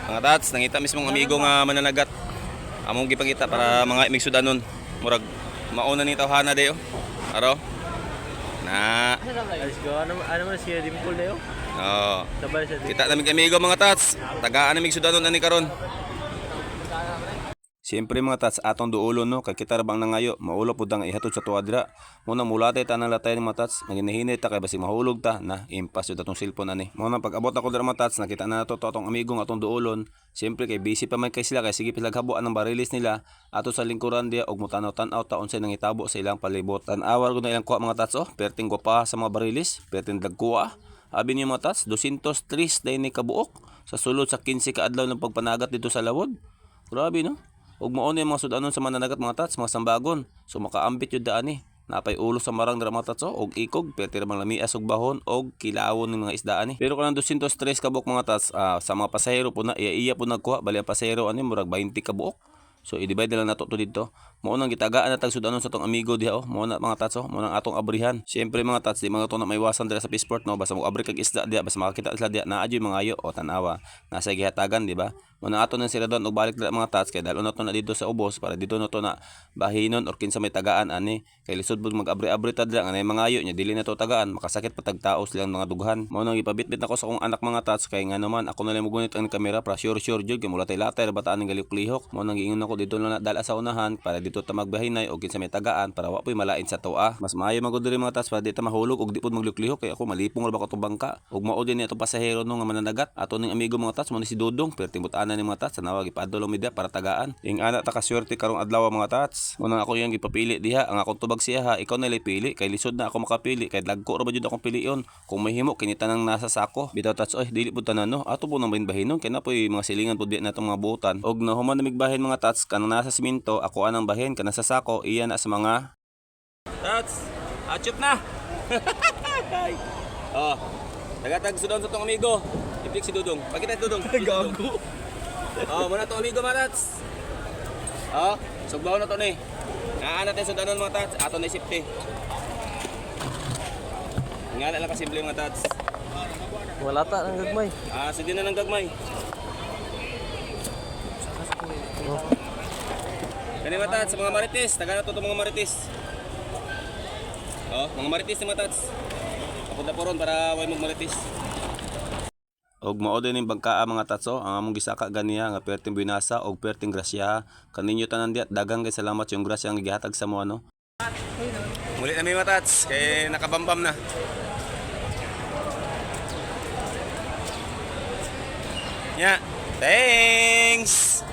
Mga tats, nangita mismo ang amigo nga mananagat. Among gipangita para mga imigsudanon. Murag mauna ni tawhana dayo. Aro. Na. Let's go. Ano, ano man siya dimple na yun? Oh. Sabay sa dimple. Kita namin amigo, mga tats. Tagaan namin sudanon ani karon. Siyempre, mga tats, atong duulon, no, kay kita ra bang nangayo, maulo pud ang ihatod sa tuadra. Muna mulatay ta ng latay ng mga tats, naginahinay ta kay basig mahulog ta na impas jud atong cellphone ani. Mao nang pag-abot ako dira, mga tats, nakita na nato to atong amigo nga atong duulon. Siyempre kay busy pa man kay sila kay sige pa sila habuan ng barilis nila ato sa lingkuran diya og mutanaw-tan-aw ta unsay nangitabo sa ilang palibot. Tan-awar gud na ilang kuha, mga tats, oh, perting gwapa sa mga barilis, perting dagkuha. Abi niyo, mga tats, 203 day ni kabuok sa sulod sa 15 ka adlaw ng pagpanagat dito sa Lawod. Grabe, no? Ug mao ni ang mga sudanon sa mananagat, mga tats, mga sambagon. So makaambit yun daan eh. Napay ulo sa marang dira, mga tats, oh, og ikog, perti ra bang lamias og bahon og kilawon ng mga isdaan eh. Pero kanang 203 kabuok, mga tats, sa mga pasahero po na iya-iya po nagkuha, bali ang pasahero ani murag 20 kabuok. So i-divide na lang nato to dito. Mao nang gitagaan na tag sudanon sa tong amigo diha oh. Mao na, mga tats, oh, mao nang atong abrihan. Siyempre, mga tats, di mga to na maiwasan dira sa Fishport, no, basta mo abri kag isda diha, basta makakita sila diha naa jud mga ayo o tan-awa. Nasa gihatagan, di ba? Mao na ato nang sila doon og balik dira, mga tats, kay dalon na to na dito sa ubos para dito na to na bahinon or kinsa may tagaan ani. Kay lisod pud mag-abri-abri ta dira nga nay mangayo nya dili na to tagaan, makasakit pa tag tao silang mga dughan. Mao nang gipabitbit nako sa akong anak, mga tats, kay nga naman ako na lang mogunit ang kamera para sure sure jud kay mulatay-latay ra bataan ng galihok-lihok. Mao nang giingon ako dito lang na dala sa unahan para dito ta magbahinay og kinsa may tagaan para wa poy malain sa toa. Mas maayo man gud diri, mga tats, para di ta mahulog og di pud maglihok-lihok kay ako malipong ra ba ko tong bangka. Ug mao din ni atong pasahero no nga mananagat. Ato ning amigo, mga tats, mo ni si Dudong, pero timbut-anan ni, mga tats, tanawa gipadulong mi diha para tagaan. Ing ana ta kaswerte karong adlaw, mga tats. Mo nang ako iyang gipapili diha ang akong tubag siya ha, ikaw na pili kay lisod na ako makapili kay dagko ra ba jud akong pilion. Kung may himo kini tanang nasa sako. Bitaw, tats, oy, dili pud tanan no. Ato po nang bahin-bahinon kay na poy mga silingan pud diha natong mga buotan. Og nahuman na migbahin, mga tats, kanang nasa simento ako anang bahin, kanang sa sako iya na sa mga tats. Achop na. Oh. Tagatag sudon sa tong amigo. Ipik si Dudong. Pakita si Dudong. Gago. Oh, muna tong amigo, mga tats. Oh, sugbaw na to ni. Naa natin sudanon, mga tats. Ato na safety. Nga na lang kasimple, mga tats. Wala ta ng gagmay. Ah, sige na ng gagmay. Kani, mga tats, mga marites, taga na to mga marites. Oh, mga marites ni, mga tats. Papunta po ron para way mag marites. Og mao din ning bangkaa, mga tatso, ang among gisaka ganiya nga perting binasa og perting grasya kaninyo tanan diha. Daghang kay salamat yung grasya ang gihatag sa mo ano. Muli na mi, mga tats, kay nakabambam na. Nya. Thanks.